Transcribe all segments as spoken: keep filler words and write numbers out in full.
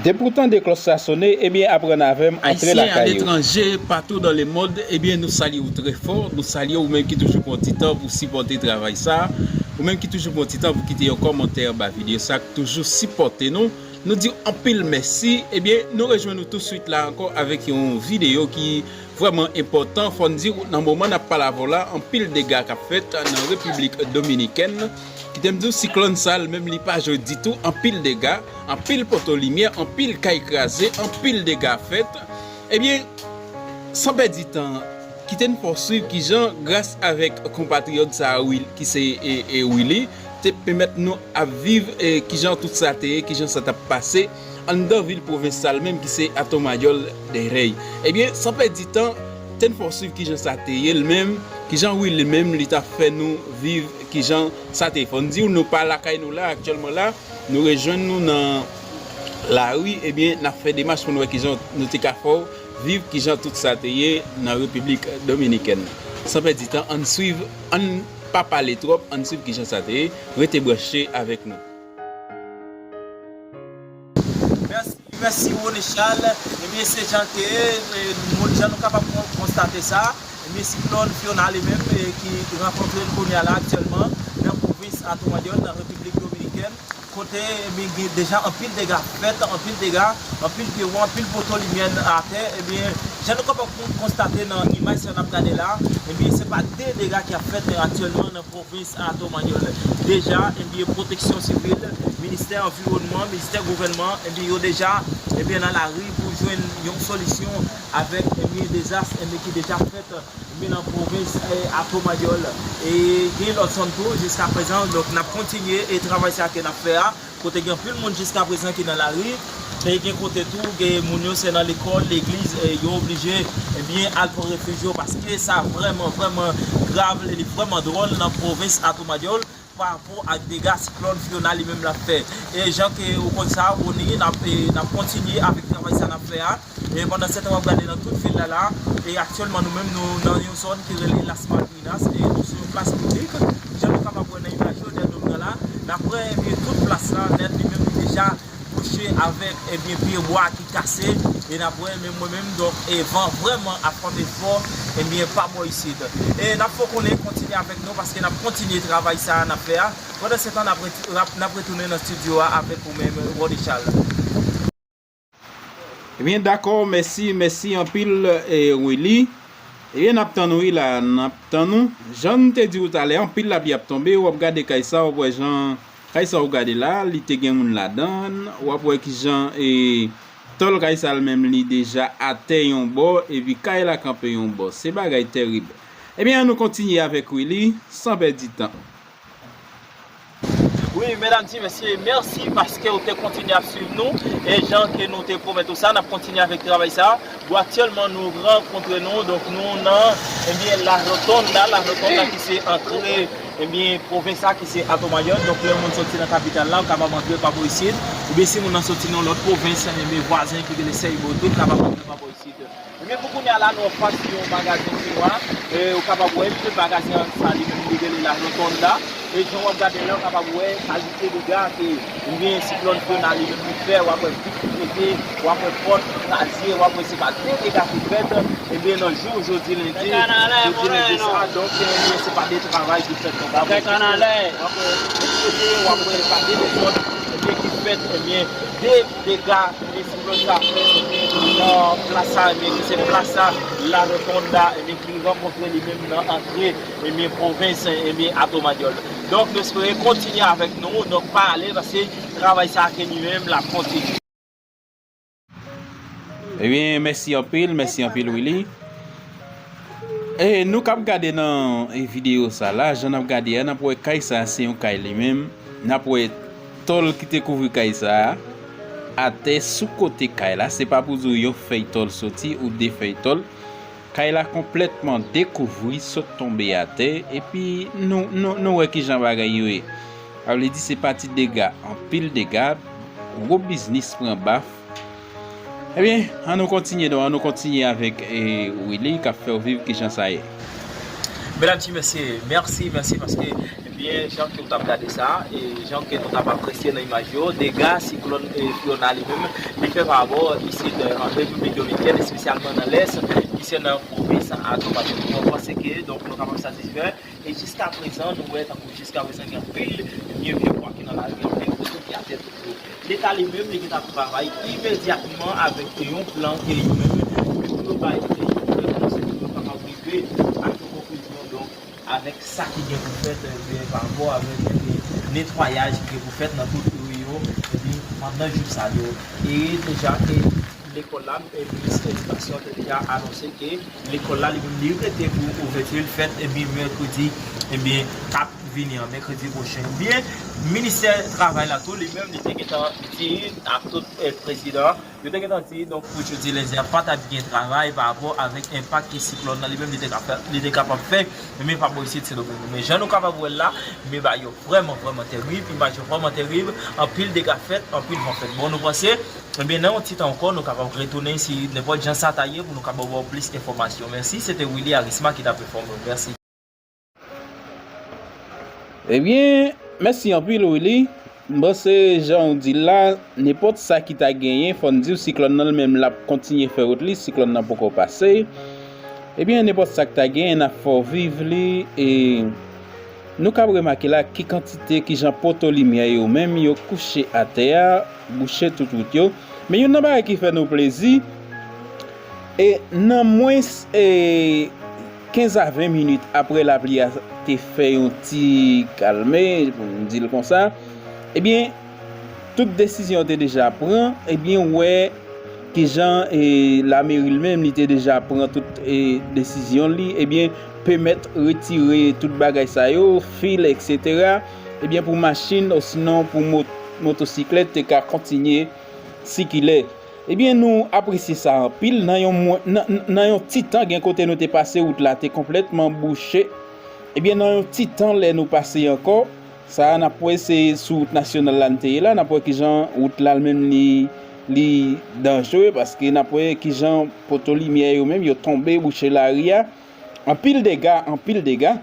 Depi w tande klòch sa sone, ebyen, aprann avè m, antre lakay ou. Ayisyen aletranje, patou dans le monde, ebyen, nou salye w trè fò. Nou salye w, ou menm ki toujou pran ti tan pou sipòte travay sa. Ou menm ki toujou pran ti tan pou kite yon kòmantè anba videyo sa, k toujou sipòte nou. Nou di w anpil mèsi. Ebyen, nou rejwenn nou touswit la ankò avèk yon videyo ki vrèman enpòtan. Fò n di w, nan moman n ap pale avè w la, anpil dega k ap fèt nan Repiblik Dominikèn. Kite m di w, siklòn sa l menm li pa jwe ditou, anpil dega, anpil poto limyè, anpil kay kraze, anpil dega fèt. Ebyen, san pèdi tan, kite n fè w swiv kijan, gras avèk konpatriyòt sa a, Wil-, ki se, e, e, Willy, te pèmèt nou ap viv, e, kijan tout sa te ye, kijan sa t ap pase anndan vil pwovens sa l menm ki se Atomayòl dèyè. Ebyen, san pèdi tan, te n fè w swiv kijan sa te ye l menm, kijan Willy menm li t ap fè nou viv kijan sa te ye. Fò n di w, nou pa lakay nou la, aktyèlman la, nou rejwenn nou nan lari, ebyen, n ap fè demach pou n wè kijan nou te ka fè w viv kijan tout sa te ye nan Repiblik Dominikèn. San pèdi tan, ann swiv, ann pa pale twòp, ann swiv kijan sa te ye, rete branche avèk nou. Mèsi, mèsi René Charles. Ebyen, se jan l te ye, e, moun jan nou kapab kon-, konstate sa. Ebyen, siklòn Fiona li menm, e, ki rankontre n kounye a la aktyèlman nan pwovens Atomayòl, nan Repiblik Dominikèn, kote, ebyen, gen deja anpil dega fèt, anpil dega, anpil pye bwa, anpil poto limyè atè. Ebyen, jan nou kapab kon-, konstate nan imaj sa n ap gade la, ebyen, se pa de dega ki ap fèt aktyèlman nan pwovens Atomayòl. Deja, ebyen, pwoteksyon sivil, ministè anviwònman, ministè gouvènman, ebyen, yo deja, ebyen, nan lari pou jwenn yon solisyon avèk, ebyen, dezas, ebyen, ki deja fèt, ebyen, nan pwovens, e, Atomayòl. E gen lòt zòn tou, jiska prezan, donk, n ap kontinye, e, travay sa ke n ap fè a, kote gen anpil moun jiska prezan ki nan lari, e gen kote tou, gen moun yo se nan lekòl, legliz, e yo oblije, ebyen, al pran refij yo, paske sa vrèman, vrèman grav, li vrèman dwòl nan pwovens Atomayòl parapò ak dega siklòn Fiona li menm l ap fè. E jan ke ou konn sa, Rony, n ap, e, n ap kontinye avèk travay sa n ap fè a. E pandan se tan w ap gade nan tout vil la la, e aktyèlman nou menm nou nan yon zòn ki rele Las Malvinas, e nou sou yon plas piblik. Jan nou kapab wè nan imaj yo dèyè nou nan la, n ap wè, ebyen, tout plas la nèt li menm li deja bouche avèk, ebyen, pye bwa ki kase, e n ap wè menm mwen menm, donk, e van vrèman ap frape fò, ebyen, pa bò isit. E n ap fè w konnen kontinye avèk nou paske n ap kontinye travay sa a n ap fè a. Pandan se tan, n ap reti-, n ap, n ap retounen nan estidyo a avèk ou menm, Rony Charles. Ebyen, dakò, mèsi, mèsi anpil, e, Willy. Ebyen, n ap tann ou wi la, n ap tann ou. Jan n te di w talè, anpil lapli ap tonbe, w ap gade kay sa, w ap wè jan kay sa w gade la, li te gen moun ladan l, w ap wè kijan, e, tòl kay sa l menm li deja atè yon bò, epi kay la kanpe yon bò. Se bagay tèrib. Ebyen, an nou kontinye avèk Willy, san pèdi tan. Wi, medam ti mesye, mèsi paske ou te kontinye ap swiv nou. E jan ke nou te pwomèt ou sa, n ap kontinye avèk travay sa. Bon, aktyèlman, nou rankontre nou, donk nou nan, ebyen, La Rotonda, La Rotonda ki se antre, ebyen, pwovens la ki se Atomayòl. Donk, lè moun soti nan kapital la, ou kapab antre pa bò isit. Oubyen si moun nan soti nan lòt pwovens, ebyen, vwazen ki rele Sèibò tou kapab antre pa bò isit. Ebyen, pou kounye a la, nou anfas yon magazen chinwa. E, ou kapab wè, tout magazen sa li menm li rele La Rotonda. E jan w ap gade la, ou kapab wè kalite dega ke, ebyen, siklòn Fiona li menm li fè. W ap wè vit ki pete, w ap wè pòt ki kraze, w ap wè se pa de dega ki fèt. Ebyen, nan jou jodi lendi, jodi lendi sa, donk, ebyen, se pa de travay ki fèt konsa. W ap wè vit ki pete, w ap wè pa de dezòd, ebyen, ki fèt, ebyen, de dega, ebyen, siklòn sa fè, ebyen, nan plas sa, ebyen, ki se plas sa, La Rotonda, ebyen, ki rankontre li menm nan antre, ebyen, pwovens, ebyen, Atomayòl. Donk, nou espere kontinye avèk nou, donk, pa ale, paske travay sa ke li menm, l ap kontinye. Ebyen, mèsi anpil, mèsi anpil, Willy. E nou k ap gade nan, e, videyo sa la, jan n ap gade a, n ap wè kay sa se yon kay li menm. N ap wè tòl ki te kouvri kay sa a atè sou kote kay la. Se pa pou di w yon fèy tòl soti ou de fèy tòl. Kay la konplètman dekouvri, sot tonbe atè. Epi nou, nou, nou wè kijan bagay yo ye. Sa vle di se pa ti dega, anpil dega, gwo biznis pran baf. Ebyen, an nou kontinye, donk, an nou kontinye avèk, e, Willy k ap fè w viv kijan sa ye. Medam ti mesye, mèsi, mèsi paske Byen, jan ke w t ap gade sa, e jan ke nou t ap apresye nan imaj yo, dega siklòn, e, Fiona li menm, li fè pa rapò isit, e, an Repiblik Dominikèn, espesyalman nan lès, ki se nan pwovens Atomaco. Nou panse ke, donk, nou kapab satisfè. E jiska prezan, nou wè, tankou jiska prezan, gen anpil vye, vye bwa ki nan lari, anpil poto ki atè tou. Leta li menm, li gentan travay imedyatman avèk yon plan ke li menm, pou yo bay, pou yo kapab rive ak yon konklizyon. Donk, avèk sa ki gen pou fèt, e, pa rapò avèk, e, netwayaj ki gen pou fèt nan tout ri yo, epi pandan jou sa yo. E deja ke lekòl la, e, minis edikasyon te deja anonse ke lekòl la, li, li rete pou ouvèti l fèt, epi mèkredi, ebyen, k ap vini an, mèkredi pwochen. Ebyen, ministè travay la tou, li menm, li te gentan di ak tout, e, prezidan, yo te gentan di, donk, pou jodi lendi a, pa t ap gen travay pa rapò avèk enpak ke siklòn nan li menm li te ka fè, li te kapab fè, men pa bò isit Sendomeng. Men jan nou kapab wè l la, men bagay yo vrèman, vrèman terib, imaj yo vrèman terib, anpil dega fèt, anpil van fèt. Bon, nou panse, ebyen, nan yon ti tan ankò, nou kapab retounen si nenpòt jan sa ta ye pou nou kapab ba w plis enfòmasyon. Mèsi, se te Willy Arisma ki t ap enfòme w. Mèsi. Ebyen, mèsi anpil, Willy. M panse, jan w di l la, nenpòt sa ki ta genyen, fò n di w, siklòn nan li menm, l ap kontinye fè wout li, siklòn nan poko pase. Ebyen, nenpòt sa k ta genyen, n ap fè w viv li, e nou kab remake la ki kantite, ki jan poto limyè yo menm, yo kouche atè a, bouche tout wout yo. Men youn nan bagay ki fè nou plezi, e nan mwens, e, kenz a ven minit apre lapli a te fè yon ti kalme, pou n di l konsa, ebyen, tout desizyon te deja pran, ebyen, w wè kijan, e, lameri l menm, li te deja pran tout, e, desizyon li, ebyen, pèmèt retire tout bagay sa yo, fil, etsetera, ebyen, pou machin, osinon pou mo-, motosiklèt te ka kontinye sikile. Ebyen, nou apresye sa anpil. Nan yon mwen, nan, nan yon ti tan, gen kote nou te pase, wout la te konplètman bouche. Ebyen, nan yon ti tan, lè nou pase ankò, sa a, n ap wè se sou wout nasyonal la n te ye la, n ap wè kijan wout la menm li, li danjre, paske n ap wè kijan poto limyè yo menm, yo tonbe, bouche lari a. Anpil dega, anpil dega.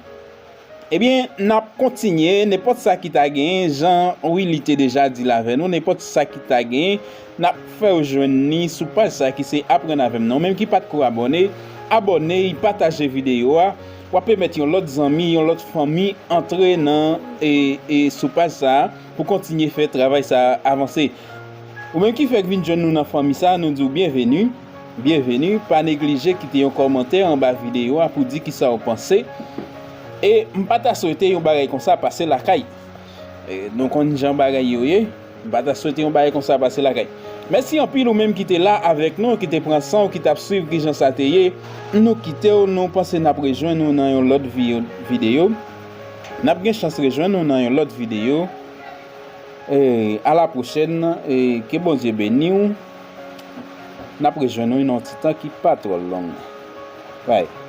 Ebyen, n ap kontinye, nenpòt sa ki ta genyen, jan Willy te deja di l avè nou, nenpòt sa ki ta genyen, n ap fè w jwenn li sou paj sa ki se Aprann avè m nan. Ou menm ki pa t ko abòne, abòne, pataje videyo a, w ap pèmèt yon lòt zanmi, yon lòt fanmi antre nan, e, e sou paj sa a pou kontinye fè travay sa a avanse. Ou menm ki fèk vin jwenn nou nan fanmi sa a, nou di w byenveni. Byenveni, pa neglije kite yon kòmantè anba videyo a pou di kisa w panse. E m pa ta swete yon bagay konsa pase lakay. E nou konn jan bagay yo ye, m pa ta swete yon bagay konsa pase lakay. Mèsi anpil ou menm ki te la avèk nou, ki te pran san w, ki t ap swiv kijan sa te ye. Nou kite w, nou panse n ap rejwenn nou nan yon lòt vi-, videyo. N ap gen chans rejwenn nou nan yon lòt videyo. E, a la pwochèn, e, ke Bondye beni w. N ap rejwenn nou nan yon ti tan ki pa twò long. Bye.